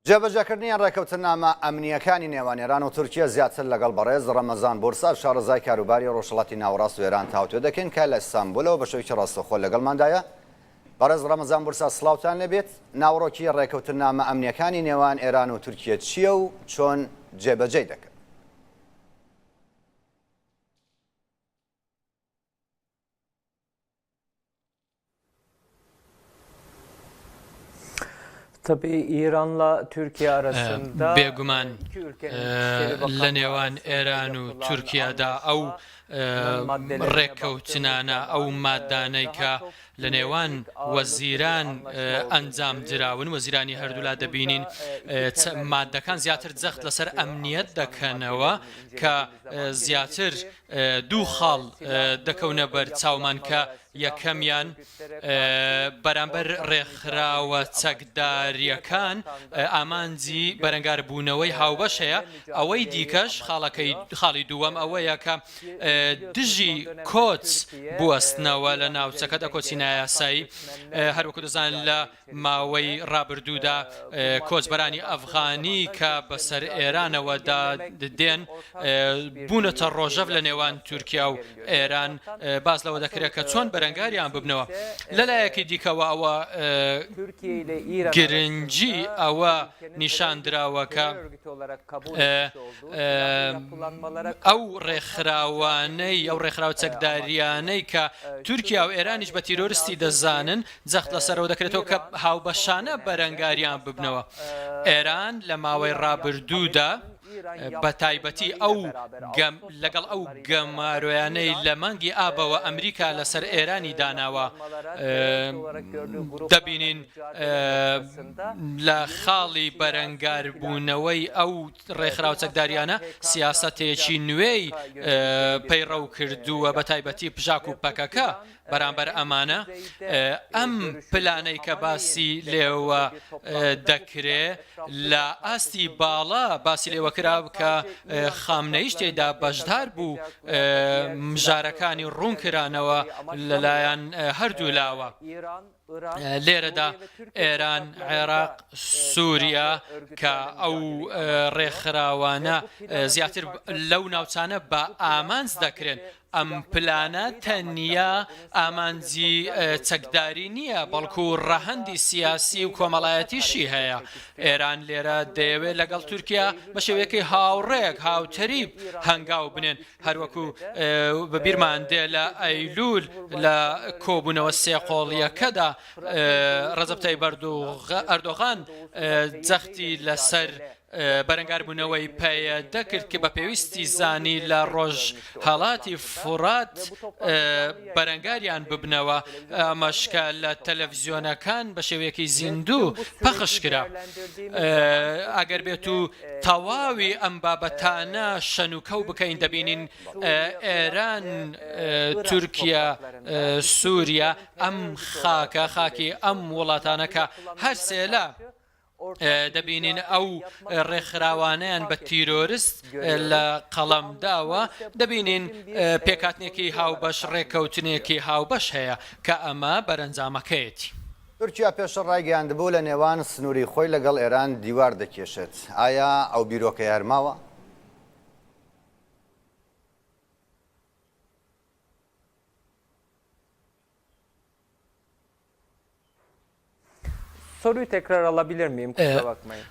جێبەجێکردنی ڕێکەوتننامە ئەمنییەکانی نێوان ئێران و تورکیە زیاتر لەگەڵ بەڕێز ڕەمەزان بورسا شارەزای کاروباری ڕۆژهەڵاتی ناوەڕاست و ئێران تاوتوێ دەکەین کە لە ئیستانبولەوە بە شێوەیەکی ڕاستەوخۆ لەگەڵماندایە. بەڕێز ڕەمەزان بورسا سڵاوتان لێبێت، ناوەڕۆکی ڕێکەوتننامە ئەمنییەکانی نێوان ئێران و تورکیە چییە و چۆن جێبەجێی دەکەن؟ Tabii İran'la Türkiye arasında بێگومان لە نێوان ئێران و تورکیادا ئەو ڕێککەوتنانە ئەو مادانەی کە لە نێوان وەزیران ئەنجام دراون وەزیرانی هەردوولا دەبینین مادەکان زیاتر جەخت لەسەر ئەمنیەت دەکەنەوە کە زیاتر دوو خاڵ دەکەونە بەر چاومان کە یەکەمیان بەرامبەر ڕێکخراوە چەکدارییەکان ئامانجی بەرەنگاربوونەوەی هاوبەش هەیە، ئەوەی دیکەش خاڵەکەی خاڵی دووەم ئەوەیە کە دژی کۆچ بوەستنەوە لە ناوچەکەدا کۆچی نایاسایی هەروەکو دەزانن لە ماوەی ڕابردوودا کۆچبەرانی ئەفغانی کە بەسەر ئێرانەوە دێن بوونەتە ڕۆژەڤ لە نێوان تورکیا و ئێران باس لەوە دەکرێت کە چۆن بەرەنگاریان ببنەوە لەلایەکی دیکەوە ئەوە گرنگی ئەوە نیشان دراوە کە ئەو ڕێکخراوانەی ئەو ڕێکخراوە چەکداریانەی کە تورکیا و ئێرانیش بە تیرۆرستی دەزانن جەخت لەسەرەوە دەکرێتەوە کە هاوبەشانە بەرەنگاریان ببنەوە. ئێران لە ماوەی ڕابردوودا بە تایبەتی ئەو لەگەڵ ئەو گەمارۆیانەی لە مانگی ئابەوە ئەمریکا لەسەر ئێرانی داناوە دەبینین لە خاڵی بەرەنگاربوونەوەی ئەو ڕێکخراوە چەکداریانە سیاسەتێکی نوێی پەیڕەو کردووە بە تایبەتی پژاک و پەکەکە بەرامبەر ئەمانە ئەم پلانەی کە باسی لێوە دەکرێ لە ئاستی باڵا باسی لێوە کرا کە خامنەیش تێدا بەشدار بوو مژارەکانی ڕوون کرانەوە لەلایەن هەردوو لاوە. لێرەدا ئێران، عێراق، سووریا کە ئەو ڕێکخراوانە زیاتر لەو ناوچانە بە ئامانج دەکرێن، ئەم پلانە تەنیا ئامانجی چەکداری نییە، بەڵکو ڕەهەندی سیاسی و کۆمەڵایەتیشی هەیە. ئێران لێرە دەیەوێت لەگەڵ تورکیا بە شێوەیەکی هاوڕێک، هاوتەریب هەنگاو بنێن. هەروەکو بە بیرمان دێ لە ئەیلول لە کۆبوونەوە سێقۆڵییەکەدا ڕەجەب تەیب ئەردۆغان جەختی لەسەر بەرەنگاربوونەوەی پەیەدە کرد کە بە پێویستی زانی لە ڕۆژهەڵاتی فوڕات بەرەنگاریان ببنەوە، ئەمەش کە لە تەلەڤزیۆنەکان بە شێوەیەکی زیندوو پەخش کرا. ئەگەر بێت و تەواوی ئەم بابەتانە شەنوکەو بکەین دەبینین ئێران، تورکیا، سووریا ئەم خاکە خاکی ئەم وڵاتانە کە هەرسێ لە دەبینین ئەو ڕێکخراوانەیان بە تیرۆرست لە قەڵەم داوە، دەبینین پێکهاتنێکی هاوبەش، ڕێککەوتنێکی هاوبەش هەیە کە ئەمە بەرەنجامەکەیەتی. تورکیا پێشتر ڕایگەیاندبوو لە نێوان سنووری خۆی لەگەڵ ئێران دیوار دەکێشێت، ئایا ئەو بیرۆکەیە هەر ماوە؟ Soruyu tekrar alabilir miyim? Kusura bakmayın.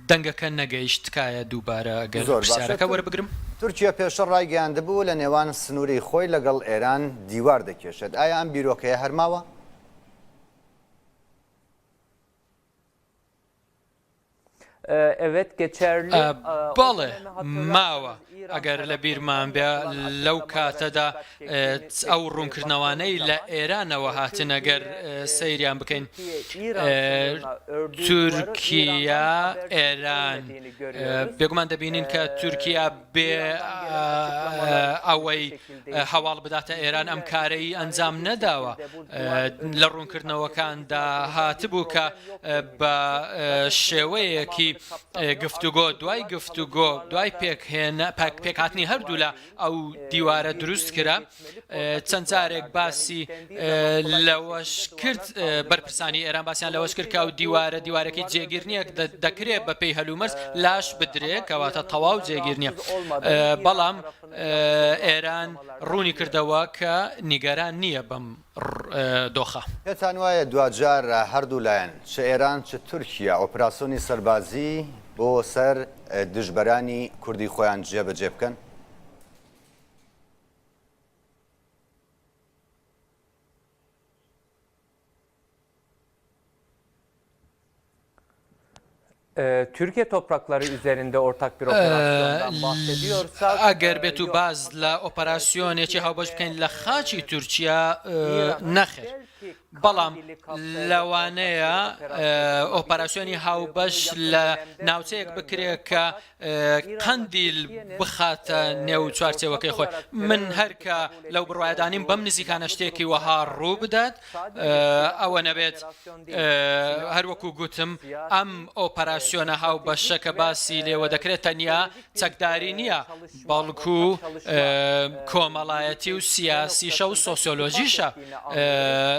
دەنگەکە نەگەیشت تکایە دووبارە گەر زۆر باشە پرسیارەکە وەربگرم. تورکیا پێشتر ڕایگەیاندبوو لە نێوان سنووری خۆی لەگەڵ ئێران دیوار دەکێشێت، ئایا ئەم بیرۆکەیە هەر ماوە؟ Evet geçerli. بەڵێ ماوە ئەگەر لە بیرمان بێ لەو کاتەدا ئەو ڕوونکردنەوانەی لە ئێرانەوە هاتن ئەگەر سەیریان بکەین تورکیا ئێران بێگومان دەبینین کە تورکیا بێ ئەوەی هەواڵ بداتە ئێران ئەم کارەی ئەنجام نەداوە لە ڕوونکردنەوەکاندا هاتبوو کە بە شێوەیەکی. گفتوگۆ، دوای گفتوگۆ، دوای پێکهێنا پێکهاتنی هەردوولا ئەو دیوارە دروست کرا. چەند جارێک باسی لەوەش کرد، بەرپرسانی ئێران باسیان لەوەش کرد کە ئەو دیوارە دیوارێکی جێگیر نییە، دەکرێت بەپێی هەلومەرج لاش بدرێت، کەواتە تەواو جێگیر نییە. بەڵام ئێران ڕوونی کردەوە کە نیگەران نییە بەم دۆخە. پێتان وایە دواجار هەردوو لایەن چ ئێران چ تورکیا ئۆپراسۆنی سەربازی بۆ سەر دژبەرانی کوردی خۆیان جێبەجێ بکەن؟ Türkiye toprakları üzerinde ortak bir operasyondan bahsediyorsak ئەگەر بێت و باز لە ئۆپەراسیۆنێکی هاوبەش بکەین لە خاکی تورکیا نەخێر بەڵام لەوانەیە ئۆپەراسیۆنی هاوبەش لە ناوچەیەک بکرێت کە قەندیل بخاتە نێو چوارچێوەکەی خۆی. من هەر کە لەو بڕوایەدا نیم بەم نزیکانە شتێکی وەها ڕوو بدات، ئەوە نەبێت هەر وەکو گوتم ئەم ئۆپەراسیۆنە هاوبەشە کە باسی لێوە دەکرێت تەنیا چەکداری نییە، بەڵکو کۆمەڵایەتی و سیاسیشە و سۆسیۆلۆژیشە.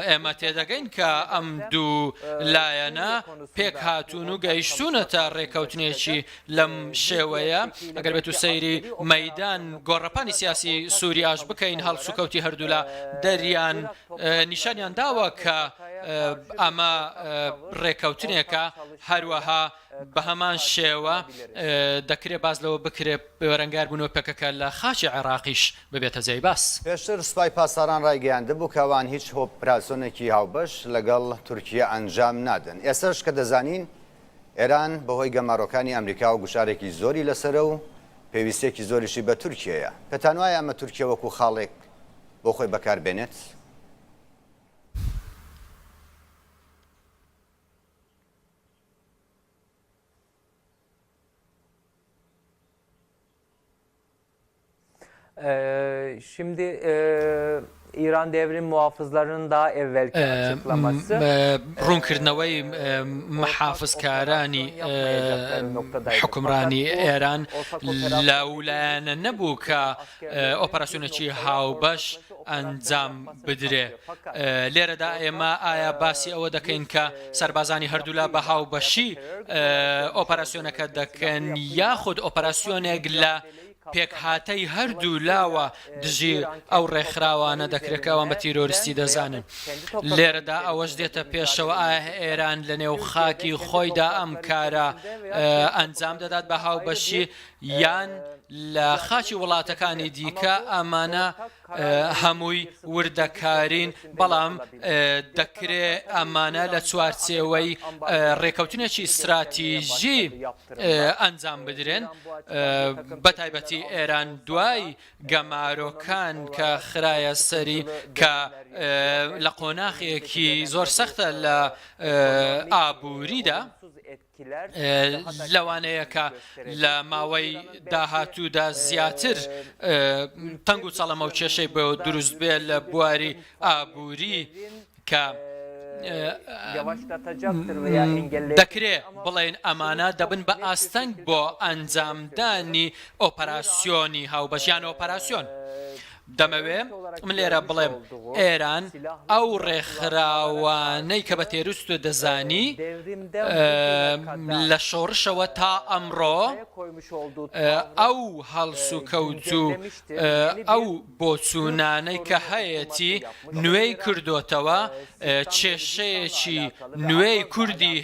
ئێمە تێدەگەین کە ئەم دوو لایەنە پێکهاتوون و گەیشتوونەتە ڕێککەوتنێکی لەم شێوەیە ئەگەر بێت و سەیری مەیدان گۆڕەپانی سیاسی سووریاش بکەین هەڵسوکەوتی هەردوولا دەریان نیشانیان داوە کە ئەمە ڕێکەوتنێکە هەروەها بە هەمان شێوە دەکرێت باس لەوە بکرێت بەرەنگاربوونەوە پەکەکە لە خاکی عێراقیش ببێتە جێی باس. پێشتر سوپای پاسداران ڕایگەیاندبوو کە ئەوان هیچ ئۆپراسیۆنێکی هاوبەش لەگەڵ تورکیە ئەنجام نادەن. ئێستاش کە دەزانین ئێران بەهۆی گەمارۆکانی ئەمریکاوە گوشارێکی زۆری لەسەرە و پێویستییەکی زۆریشی بە تورکیەیە. پێتانوایە ئەمە تورکیە وەکو خاڵێک بۆ خۆی بەکار بێنێت؟ Şimdi İran Devrim Muhafızlarının daha evvelki açıklaması ڕوونکردنەوەی محافزکارانی حوکمڕانی ئێران لەو لایەنە نەبوو کە ئۆپەراسیۆنێکی هاوبەش ئەنجام بدرێ. لێرەدا ئێمە ئایا باسی ئەوە دەکەین کە سەربازانی هەردوولا بە هاوبەشی ئۆپەراسیۆنەکە دەکەن یاخود ئۆپەراسیۆنێک لە پێکهاتەی هەردوو لاوە دژی ئەو ڕێکخراوانە دەکرێت کە ئەوان بە تیرۆریستی دەزانن. لێرەدا ئەوەش دێتە پێشەوە ئایا ئێران لە نێو خاکی خۆیدا ئەم کارە ئەنجام دەدات بە هاوبەشی یان لە خاکی وڵاتەکانی دیکە ئەمانە هەمووی وردەکارین، بەڵام دەکرێ ئەمانە لە چوارچێوەی ڕێکەوتنێکی ستراتیژی ئەنجام بدرێن، بەتایبەتی ئێران دوای گەمارۆکان کە خرایە سەری کە لە قۆناخێکی زۆر سەختە لە ئابووریدا. لەوانەیە کە لە ماوەی داهاتوودا زیاتر تەنگ و چەڵەمە و کێشەی بۆ دروست بێ لە بواری ئابووری کە دەکرێ بڵێن ئەمانە دەبن بە ئاستەنگ بۆ ئەنجامدانی ئۆپەراسیۆنی هاوبەش یان ئۆپەراسیۆن. دەمەوێ من لێرە بڵێم ئێران ئەو ڕێکخراوانەی کە بە تێروست دەزانی لە شۆڕشەوە تا ئەمڕۆ ئەو هەڵسوکەوت و ئەو بۆچوونانەی کە هەیەتی نوێی کردۆتەوە، کێشەیەکی نوێی کوردی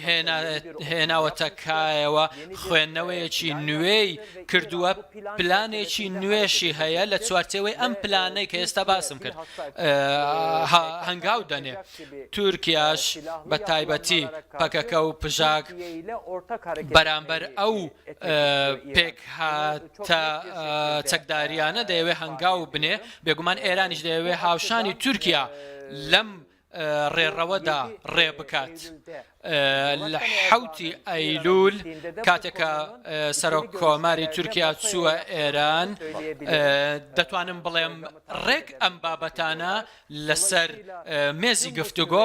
هێناوەتە کایەوە، خوێندنەوەیەکی نوێی کردووە، پلانێکی نوێشی هەیە لە چوارچێوەی ئەم پلانەی کە ئێستا باسم کرد هەنگاو دەنێ. تورکیاش بە تایبەتی پەکەکە و پژاک بەرامبەر ئەو پێکهاتە چەکدارییانە دەیەوێ هەنگاو بنێ، بێگومان ئێرانیش دەیەوێ هاوشانی تورکیا لەم ڕێڕەوەدا ڕێ بکات. لە حەوتی ئەیلوول کاتێک کە سەرۆک کۆماری تورکیا چووە ئێران، دەتوانم بڵێم ڕێک ئەم بابەتانە لەسەر مێزی گفتوگۆ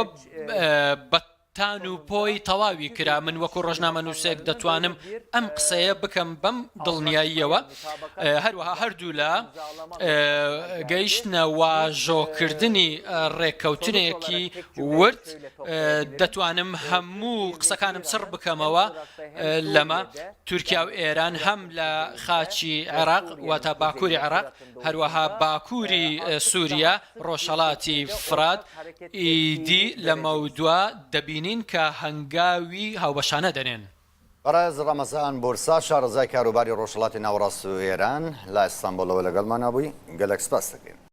بە. تان و پۆی تەواوی کرا، من وەکو ڕۆژنامەنووسێک دەتوانم ئەم قسەیە بکەم بەم دڵنیاییەوە، هەروەها هەردوولا گەیشتنە واژۆکردنی ڕێککەوتنێکی ورد، دەتوانم هەموو قسەکانم چڕ بکەمەوە لەمە، تورکیا و ئێران هەم لە خاکی عێراق واتە باکووری عێراق، هەروەها باکووری سووریا، ڕۆژهەڵاتی فڕات، ئیدی لەمەودوا دەبینین کە هەنگاوی هاوبەشانە دەنێن. بەڕێز ڕەمەزان بورسا، شارەزای کاروباری ڕۆژهەڵاتی ناوەڕاست و ئێران، لە ئیستانبوڵەوە لەگەڵمانا بووی، گەلەک سپاست دەکەین.